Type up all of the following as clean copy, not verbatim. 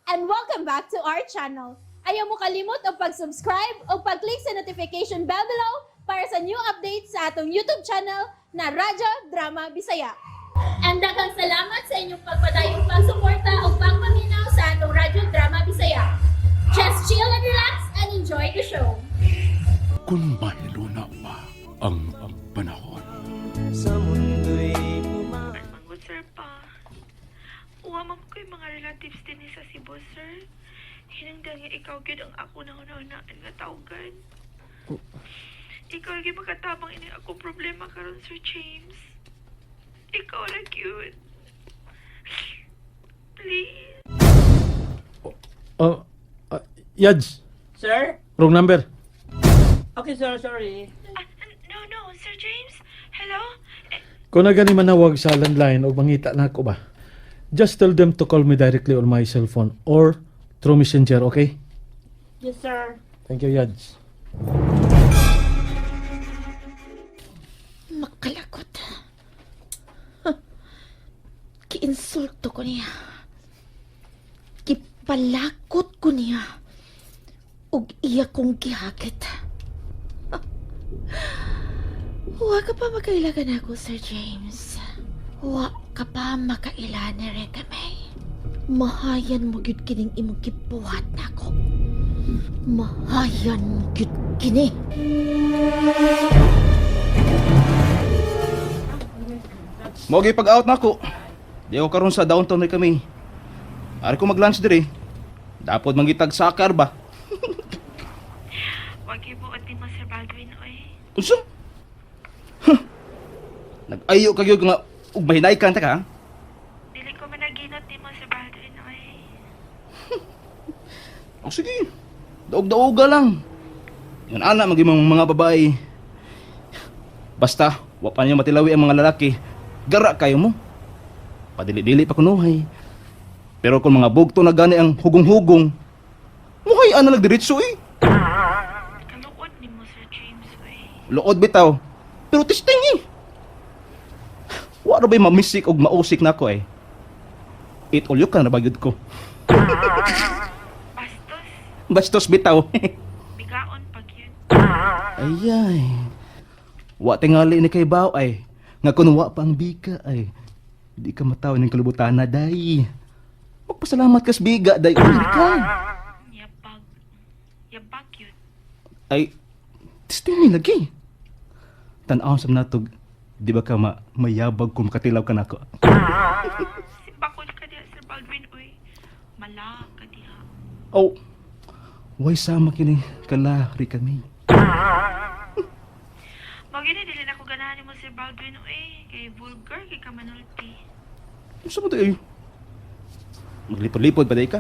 And welcome back to our channel. Ayaw mo kalimot og pag-subscribe o pag-click sa notification bell below para sa new updates sa atong YouTube channel na Radyo Drama Bisaya. And daghang salamat sa inyong pagpadayong pagsuporta o pagpaminaw sa atong Radyo Drama Bisaya. Just chill and relax and enjoy the show. Kung mahiluna pa ang panahon. Sa mundo'y puma Manggod, sir, pa. Uwa man ko yung mga relatives din sa Cebu, sir. Hinangdan nga ikaw gyud ang ako na hunahunaan nga tawgan. Ikaw gyud makatabang ini akong problema karon, Sir James. Ikaw ra gyud. Please. Oh, Yads, Sir? Wrong number. Okay, sir, sorry. Ah, no, no, Sir James. Hello? Eh, Kung na gani manawag sa landline o mangita na ako ba, just tell them to call me directly on my cell phone or through messenger, okay? Yes, sir. Thank you, Yads. Makalakot. Huh. Kiinsulto ko niya. Kipalakot ko niya. Ug iya kong gihakit. Huh. Wa ka pa makailagan ako, Sir James. Wa ka pa makaila ni Reka May. Mahayan mo gyud kining imong gibuhat nako. Mahayan mo gyud kini. Mo pag-out na ako. Di ako karon sa downtown na kami. Ari ko mag-lunch diri. Dapod mangitag sakar ba? Wag ibuot ni mo, Sir Baldwin, oy. Unsa? Huh. Nag-ayo ka gyud nga ug mahinay ka ta ka. Ha? Dili ko managinot ni mo, Sir Baldwin, oy. O sige. Daog-daoga lang. Ngan ana maging mga babae. Basta wa pa niyo matilawi ang mga lalaki. Gara kayo mo. Padili-dili pa kunuhay. Pero kung mga bugto na gani ang hugong-hugong, muhay ana lang diretso eh. Kaluod ni mo, Sir James, oy. Luod bitaw. Pero testing eh. Wa ra ba'y mamisik og mausik nako eh. It all you can ra ba gyud ko. Bastos, Bastos bitaw. bigaon pag yun. Ayay. Wa tingali ni kay Bao ay. Nga kun wa pa ang bika ay. Di ka mataw ning kalubutan na day. Magpasalamat kas biga day. Uy, di ka. Yabag. Yabag yun. Ay, testing ni lagi. Tan-aw sa natog. Di ba ka mayabag kung makatilaw ka nako? Simbakol ka diha, Sir Baldwin, uy. Mala ka diha. Oh, way sama kini kala kami. Magini, dili na ko ganahan nimo, Sir Baldwin, uy. Kay vulgar, kay ka manulti. Unsa mo tayo? Maglipod-lipod pa day ka.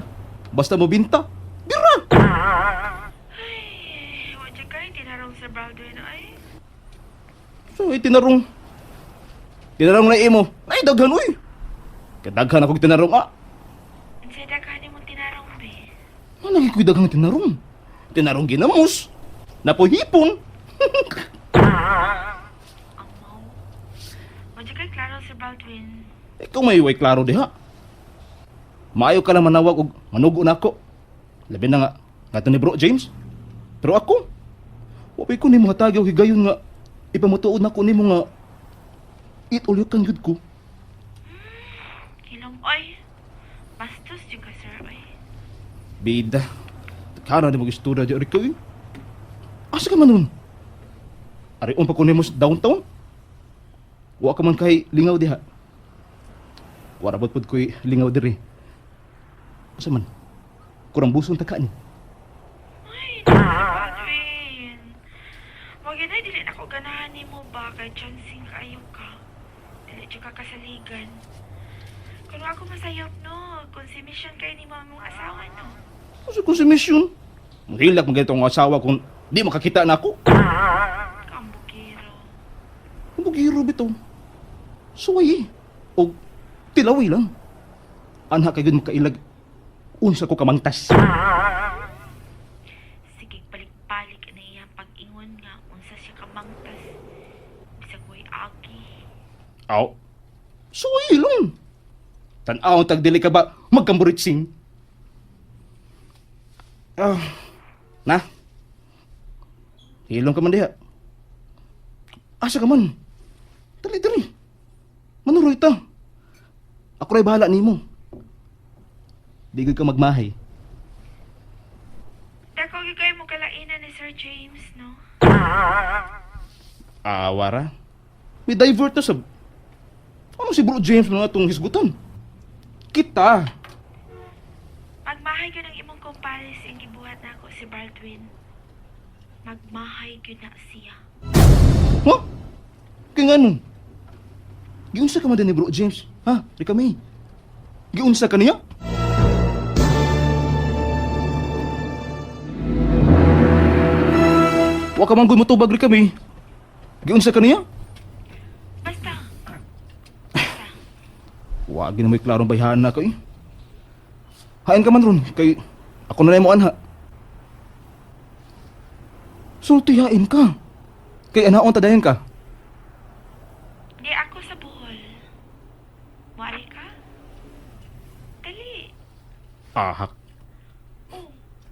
Basta mo binta. Bira! Ay, wa dyan kay tinarong Sir Baldwin, uy. So, itinarong. Tinarong na imo. Ay, daghan, uy. Kadaghan akong tinarong, ah. Unsay daghan nimong tinarong, be? Ano naging ko'y daghang tinarong? Tinarong ginamos. Napuhipon. Amaw. Wa dyan kay klaro, Sir Baldwin. Ikaw may way klaro diha. Maayo ka lang manawag og manugo na ako. Labi na nga, nga ni Bro James. Pero ako, wapay ko nimo hatagi og higayon nga ipamutuod na ko nimo nga it all you can gyud ko. Hilom, oy. Bastos jud ka, sir, oy. Bida. Kana ni mag-istorya di ari ko eh. Asa ka man nun? Ari pa ko nimo sa downtown? Wa ka man kay lingaw diha. Wara pod pod ko'y lingaw diri. Asa man? Kurang buson ta ka ni. Ay, Sir Baldwin. Magina, dili na ko ganahan nimo ba kay chancing kaayo ka. Dili jud ka kasaligan. Kung ako masayop no, kung si Mission kay ni mong asawa no. Asa ko si mission? Mahilak man ganito ang asawa kung di makakita na ako. Kambugiro. Ang bugiro bitaw. Suway eh. O tilawi lang. Anha kay gud makailag unsa ko kamangtas. Sige, balik-balik na iyang pag-ingon nga unsa siya kamangtas. Bisag way agi. Aw. Suway lang. Tan-aw tag dili ka ba magkamburitsing? Ah, na. Hilong ka man diha. Asa ka man? Dali, dali. Manuroy ta. Ako ra'y bahala nimo. Di gud ka magmahay. Dako gyud kayo mo kalainan ni Sir James, no? Awara. May divert na sa... Ano si Bro James na itong hisgutan? Kita! Magmahay gyud ang imong kumpare sa iyang gibuhat nako si Baldwin. Magmahay gyud na siya. Ha? Kaya nga nun? Giunsa ka man din ni Bro James? Ha? Di kami. Giunsa ka niya? Wa ka man gud motubag ri kami. Giunsa ka niya? Basta, Wa gid na mo'y klarong bayhana ko eh. Hain ka man ron kay ako na lang mo anha. Sulti hain ka. Kay anaon ta dayon ka. di ako sa Bohol. Muari ka? Dali. Ahak. Oh,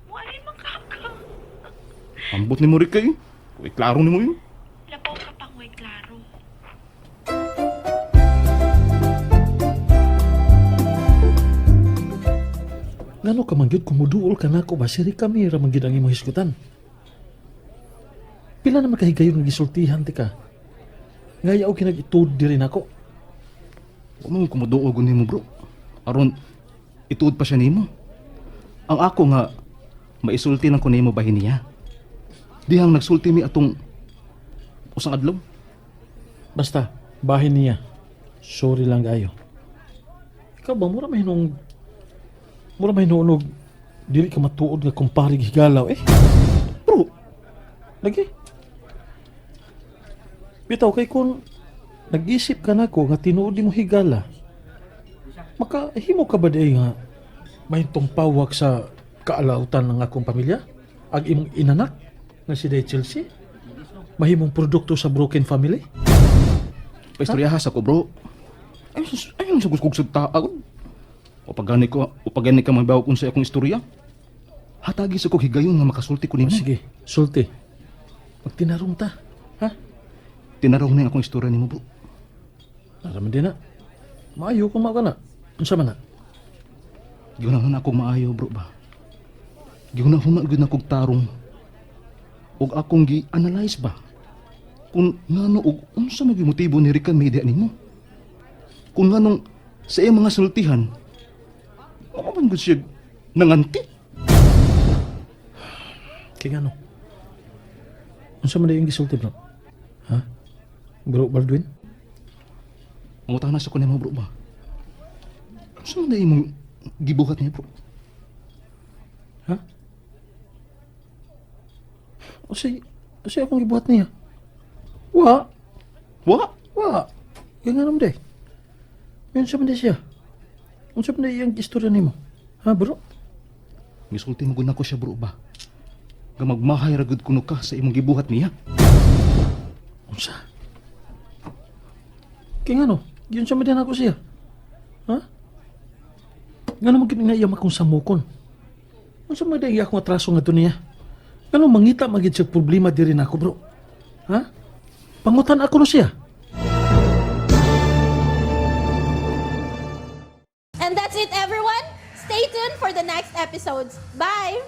muari man ka ka. Ambot ni mo rin kayo. Kay klaro ni mo yun. Labaw ka pang way klaro. Ngano ka man gyud kumuduol ka nako ba si Rica May ra man gyud ang imong hisgutan. Pila naman kahigayon nga gisultihan ti ka. Ngaya og kinag-ituod diri nako. Wa mo kumuduog nimo bro. Aron ituod pa siya nimo. Ang ako nga maisulti lang ko nimo bahin niya. Dihang nagsulti mi atong usang adlaw. Basta bahin niya. Sorry lang kayo. Ikaw ba mura may hinong mura may hinunog dili ka matuod nga kumpare higalaw eh. Bro, Lagi. Bitaw kay kung nag-isip ka nako nga tinuod mo higala. Makahimo ka ba di nga may pawak sa kaalautan ng akong pamilya? Ag imong inanak nga si Day Chelsea? Mahimong produkto sa broken family? paistoryaha sa ko bro. Ay sus, ay sa guskog sa taon. O pagani ko, o pagani ka mabaw kung sa akong istorya. Hatagi sa kog higayon nga makasulti ko O, nimo. sige, sulti. Magtinarong ta. Ha? Tinarong na akong istorya nimo bro. Naraman din na. Maayo kung mao ka na. Unsa man na? Gihuna-huna akong maayo bro ba. Gihuna-huna gyud akong tarong. Og akong gi-analyze ba. Kung ngano og unsa man gyud motibo ni Rica Media nimo. Kung nganong sa iyang mga sultihan, mao man gud siya nanganti. Kay ngano? Unsa man yung gisulti bro? Ha? Bro Baldwin? Mangutana sa ko nimo bro ba. Unsa man na imong gibuhat niya bro? Ha? Unsay unsay akong gibuhat niya? Wa, Wa? wa. Kay ngano man day? Unsa man day siya? Unsa man day iyang istorya nimo? Ha, bro? Gisulti mo gud nako siya bro ba. Nga magmahay ra gud kuno ka sa imong gibuhat niya. Unsa? Kay ngano? Giunsa man din ako siya? Ha? Ngano man gid nga iya akong samukon? Unsa man day iya akong atraso nga niya? Ngano mangita man gid siya problema diri nako, bro? Ha? Pangutan ako no siya. And that's it, everyone. Stay tuned for the next episodes. Bye!